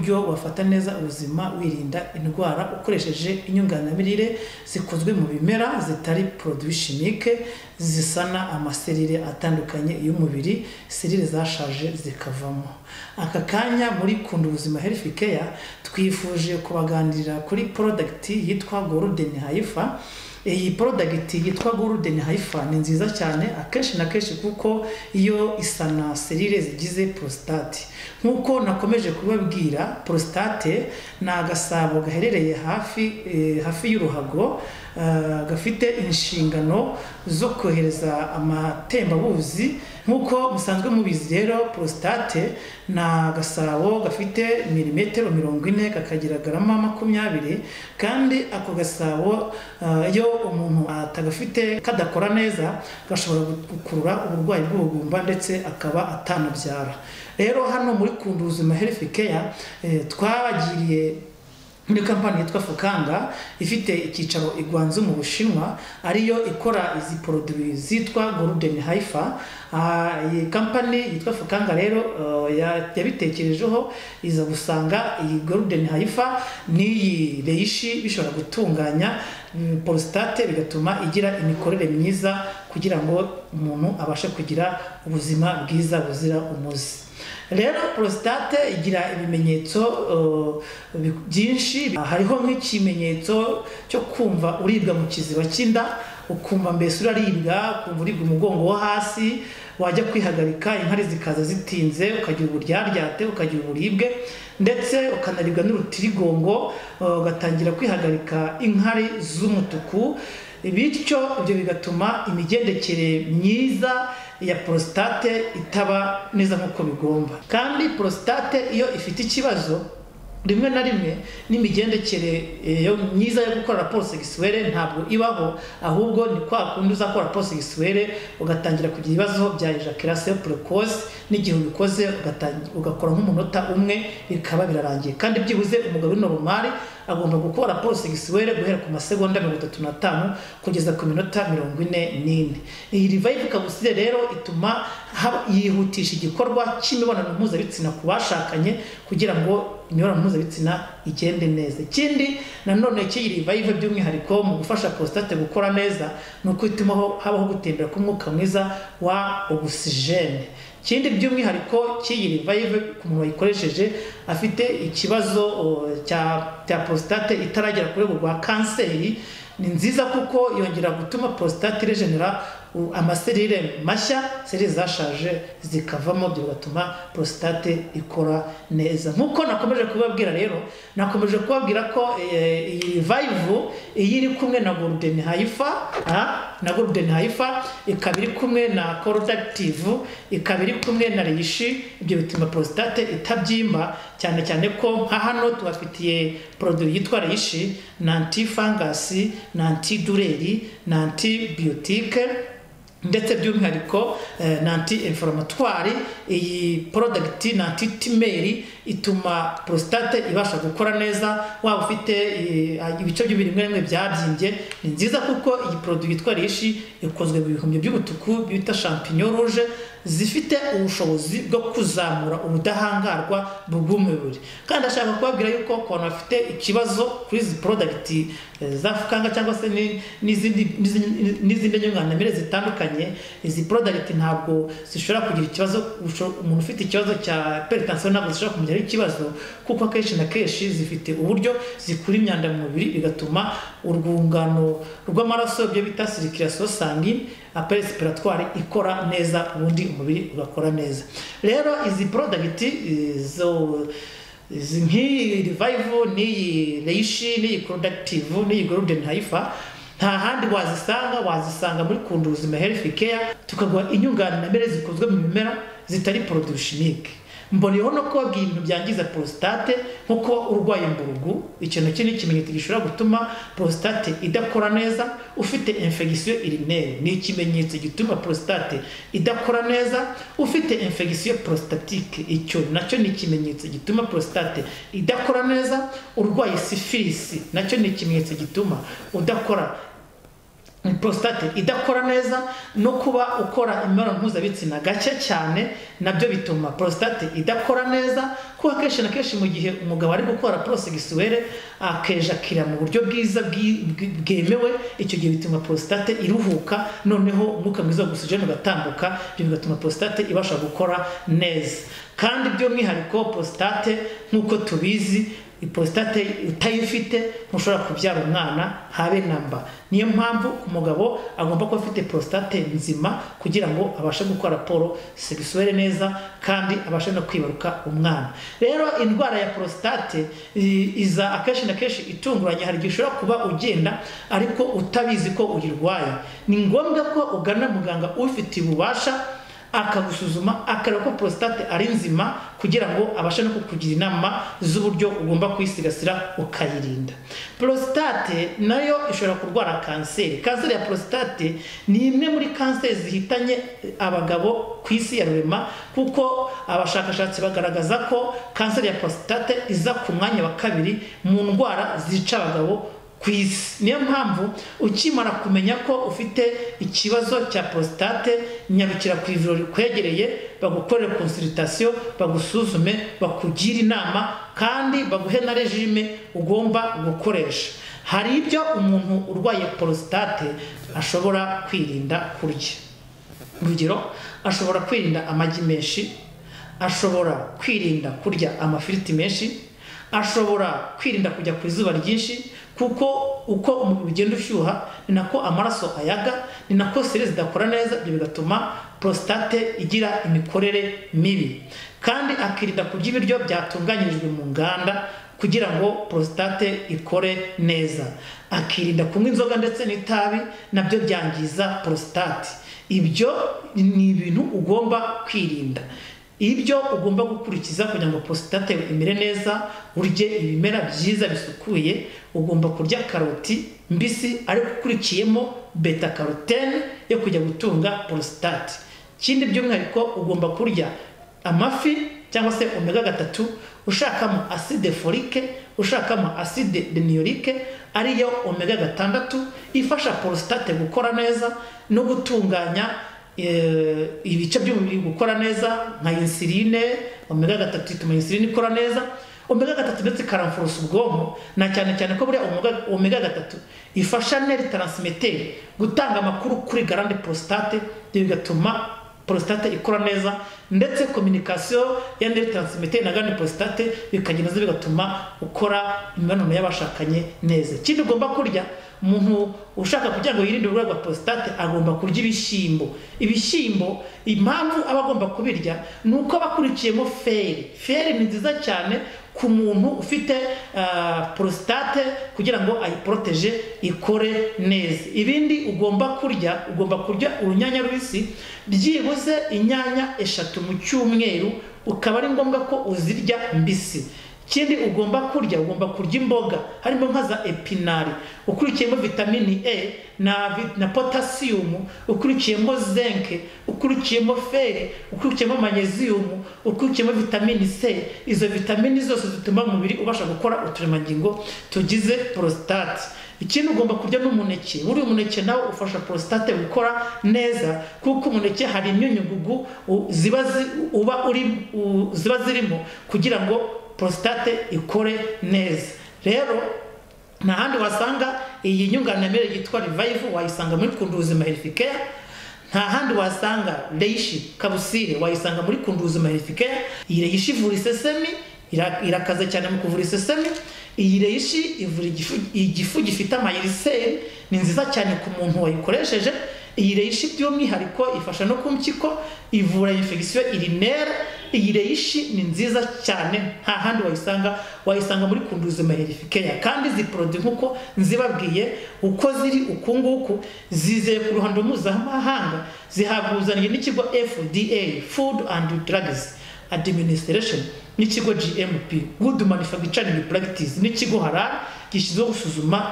n'uburyo wafata neza ubuzima wirinda indwara ukoresheje inyunganiramirire zikozwe mu bimera zitari produits chimiques, zisana amaserire atandukanye y'umubiri, serire zashaje zikavamo. Aka kanya muri Kunda Ubuzima Health Care twifuje kubaganirira kuri product yitwa Golden Haifa. Iyi product yitwa Golden Haifa ni nziza cyane akenshi na kenshi kuko iyo isana serire zigize prostate. Nkuko nakomeje kubabwira, prostate ni agasabo gaherereye hafi y'uruhago, gafite inshingano zo kohereza amatembabuzi. Nkuko musanzwe mubizi rero, prostate ni agasabo gafite milimetero 40 kakagira garama 20, kandi ako gasabo iyo umuntu atagafite kadakora neza gashobora gukurura uburwayi bw'ubugumba ndetse akaba atanabyara. Rero hano muri Kunda Ubuzima Health Care twabagiriye muri kampani yitwa Fukanga ifite icyicaro i Guangzhou mu Bushinwa, ariyo ikora izi produits zitwa Golden Haifa. Iyi kampani yitwa Fukanga rero yabitekerejeho iza gusanga iyi Golden Haifa n'iyi Reishi bishobora gutunganya prostate bigatuma igira imikorere myiza kugira ngo umuntu abashe kugira ubuzima bwiza buzira umuze. Rero prostate igira ibimenyetso byinshi. Hariho nk'ikimenyetso cyo kumva uribwa mu kiziba cy'inda, ukumva mbese uraribwa, ukumva uribwa umugongo wo hasi, wajya kwihagarika inkari zikaza zitinze, ukagira uburyaryate, ukagira uburibwe, ndetse ukanaribwa n'urutirigongo, ugatangira kwihagarika inkari z'umutuku. Bityo ibyo bigatuma imigendekere myiza ya prostate itaba neza nk'uko bigomba. Kandi prostate iyo ifite ikibazo rimwe na rimwe n'imigendekere myiza yo gukora rapport sexuelle ntabwo ibaho, ahubwo ni kwa kundi uzakora rapport sexuelle ugatangira kugira ibibazo bya ejaculation précoce, n'igihe ubikoze ugakora nk'umunota umwe bikaba birarangiye. Kandi byibuze umugabo normal agomba gukora rapport sexuelle guhera ku masegonda 35 kugeza ku minota 44. Iyi Revive Capsule rero ituma yihutisha igikorwa cy'imibonano mpuzabitsina ku bashakanye kugira ngo imibonano mpuzabitsina igende neza. Ikindi nanone cy'iyi Revive by'umwihariko mu gufasha prostate gukora neza ni uko ituma habaho gutembera k'umwuka mwiza wa oxygène. Ikindi by'umwihariko cy'iyi Revive ku muntu wayikoresheje afite ikibazo cya prostate itaragera ku rwego rwa kanseri, ni nziza kuko yongera gutuma prostate regenera amaserire mashya, serire zashaje zikavamo, ibyo bigatuma prostate ikora neza. Nkuko nakomeje kubabwira rero, nakomeje kubabwira ko iyi Revive iyi iri kumwe na Golden Haifa, na Golden Haifa ikaba iri kumwe na Corrective, ikaba iri kumwe na Reishi, ibyo bituma prostate itabyimba, cyane cyane ko nka hano tubafitiye produit yitwa Reishi na antifungus na antidouleur na antibiotique ndetse by'umwihariko na anti-inflammatoire. Iyi product na anti-tumeur ituma prostate ibasha gukora neza. Waba ufite ibice by'umubiri rimwe rimwe byabyimbye, ni nziza kuko iyi produit yitwa Reishi ikozwe mu bihumyo by'umutuku bita champignon rouge, zifite ubushobozi bwo kuzamura ubudahangarwa bw'umubiri. Kandi ashaka kubabwira yuko ku bantu bafite ikibazo kuri izi product za Fukanga cyangwa se n'izindi nyunganiramirire zitandukanye, izi product ntabwo zishobora kugira ikibazo. Umuntu ufite ikibazo cya hypertension ntabwo zishobora kumugiraho ikibazo, kuko akenshi na kenshi zifite uburyo zikura imyanda mu mubiri, bigatuma urwungano rw'amaraso, ibyo bita circulation sanguine, appareil respiratoire ikora neza, ubundi umubiri ugakora neza. Rero izi product zo nk'iyi Revive n'iyi Reishi n'iyi Productive n'iyi Golden Haifa nta handi wazisanga, wazisanga muri Kunda Ubuzima Health Care, tukaguha inyunganiramirire zikozwe mu bimera zitari produits chimiques. Mboneyeho no kubabwira ibintu byangiza prostate, nko kuba urwaye imburugu. Ikintu iki ni ikimenyetso gishobora gutuma prostate idakora neza. Ufite infection urinaire ni ikimenyetso gituma prostate idakora neza. Ufite infection prostatique, icyo nacyo ni ikimenyetso gituma prostate idakora neza. Urwaye syphilis nacyo ni ikimenyetso gituma udakora prostate idakora neza. No kuba ukora imibonano mpuzabitsina gake cyane nabyo bituma prostate idakora neza. Kuko akenshi na kenshi mu gihe umugabo ari gukora rapport sexuelle akejakira mu buryo bwiza bwemewe, icyo gihe bituma prostate iruhuka, noneho umwuka mwiza wa oxygen ugatambuka, ibyo bigatuma prostate ibasha gukora neza. Kandi by'umwihariko prostate nk'uko tubizi, prostate utayifite ntushobora kubyara umwana habe namba. Niyo mpamvu umugabo agomba kuba afite prostate nzima kugira ngo abashe gukora rapport sexuelle neza kandi abashe no kwibaruka umwana. Rero indwara ya prostate iza akenshi na kenshi itunguranye, hari igihe ushobora kuba ugenda ariko utabizi ko uyirwaye. Ni ngombwa ko ugana muganga ufite ububasha akagusuzuma akareba ko prostate ari nzima kugira ngo abashe no kukugira inama z'uburyo ugomba kuyisigasira ukayirinda. Prostate nayo ishobora kurwara kanseri. Kanseri ya prostate ni imwe muri kanseri zihitanye abagabo ku isi ya rurema, kuko abashakashatsi bagaragaza ko kanseri ya prostate iza ku mwanya wa 2 mu ndwara zica abagabo ku isi. Niyo mpamvu ukimara kumenya ko ufite ikibazo cya prostate, nyarukira ku ivuriro rikwegereye, bagukorere consultation, bagusuzume, bakugire inama kandi baguhe na regime ugomba gukoresha. Hari ibyo umuntu urwaye prostate ashobora kwirinda kurya. Urugero, ashobora kwirinda amagi menshi, ashobora kwirinda kurya amafiriti menshi, ashobora kwirinda kujya ku izuba ryinshi, kuko uko umubiri ugenda ushyuha ni nako amaraso ayaga, ni nako seri zidakora neza, ibyo bigatuma prostate igira imikorere mibi. Kandi akirinda kurya ibiryo byatunganyirijwe mu nganda kugira ngo prostate ikore neza. Akirinda kunywa inzoga ndetse n'itabi, nabyo byangiza prostate. Ibyo ni ibintu ugomba kwirinda. Ibyo ugomba gukurikiza kugira ngo prostate imere neza, urye ibimera byiza bisukuye. Ugomba kurya karoti mbisi ariko ukurikiyemo beta carotene yo kujya gutunga prostate. Ikindi by'umwihariko ugomba kurya amafi cyangwa se omega 3, ushakamo acide folique, ushakamo acide linoleique ariyo omega 6 ifasha prostate gukora neza no gutunganya ibice by'umubiri gukora neza nka insuline. Omega 3 ituma insuline ikora neza. Omega 3 ndetse ikaramforosa ubwonko, na cyane cyane ko buriya omega 3 ifasha nerve transmitter gutanga amakuru kuri glande prostate, bigatuma prostate ikora neza, ndetse communication ya nerve transmitter na glande prostate bikagenda bigatuma ukora imibonano y'abashakanye neza. Ikindi ugomba kurya, umuntu ushaka kugira ngo yirinde uburwayi bwa prostate agomba kurya ibishyimbo. Ibishyimbo impamvu aba agomba kubirya ni uko abakurikiyemo feri. Feri ni nziza cyane ku muntu ufite prostate kugira ngo ayiproteje ikore neza. Ibindi ugomba kurya, ugomba kurya urunyanya rubisi, byibuze inyanya 3 mu cyumweru, ukaba ari ngombwa ko uzirya mbisi. Ikindi ugomba kurya, ugomba kurya imboga harimo nka za epinari, ukurikiyemo vitamini E na potassium, ukurikiyemo zinc, ukurikiyemo fer, ukurikiyemo magnesium, ukurikiyemo vitamini C. Izo vitamini zose zituma umubiri ubasha gukora uturemangingo tugize prostate. Ikindi ugomba kurya n'umuneke. Buri umuneke nawo ufasha prostate gukora neza, kuko umuneke hari imyunyugugu ziba zirimo kugira ngo prostate ikore neza. Rero nta handi wasanga iyi nyunganiramirire yitwa Revive, wayisanga muri Kunda Ubuzima Health Care. Nta handi wasanga Reishi Kabusire, wayisanga muri Kunda Ubuzima Health Care. Iyi Reishi ivura isesemi, irakaze cyane mu kuvura isesemi. Iyi Reishi ivura igifu gifite amayiriseri, ni nziza cyane ku muntu wayikoresheje. Iyi Reishi by'umwihariko ifasha no ku mpyiko, ivura infection urinaire. Iyi Reishi ni nziza cyane, nta handi wayisanga, wayisanga muri Kunda Ubuzima Health Care. Kandi izi produit nkuko nzibabwiye uko ziri uku nguku, zizeye ku ruhando mpuzamahanga, zihabuzaniye n'ikigo FDA, Food and Drugs Administration, n'ikigo GMP, Good Manufacturing Practice, n'ikigo Halal gishinzwe gusuzuma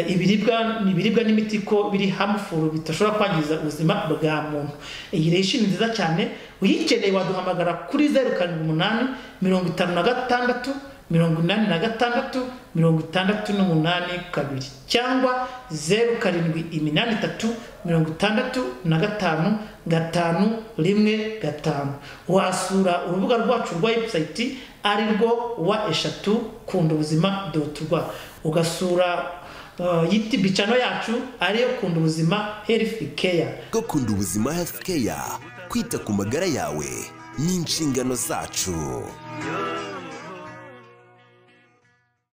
ibiribwa n'imiti ko biri harmful, bitashobora kwangiza ubuzima bwa muntu. Iyi Reishi ni nziza cyane, uyikeneye waduhamagara kuri 078 56 86 68 2 cyangwa 0783 65 5 1 5. Wasura urubuga rwacu rwa website ari rwo www.kundubuzima.rw, ugasura YouTube channel yacu ariyo Kunda Ubuzima Health Care. Kunda Ubuzima Health Care, kwita ku magara yawe ni inshingano zacu.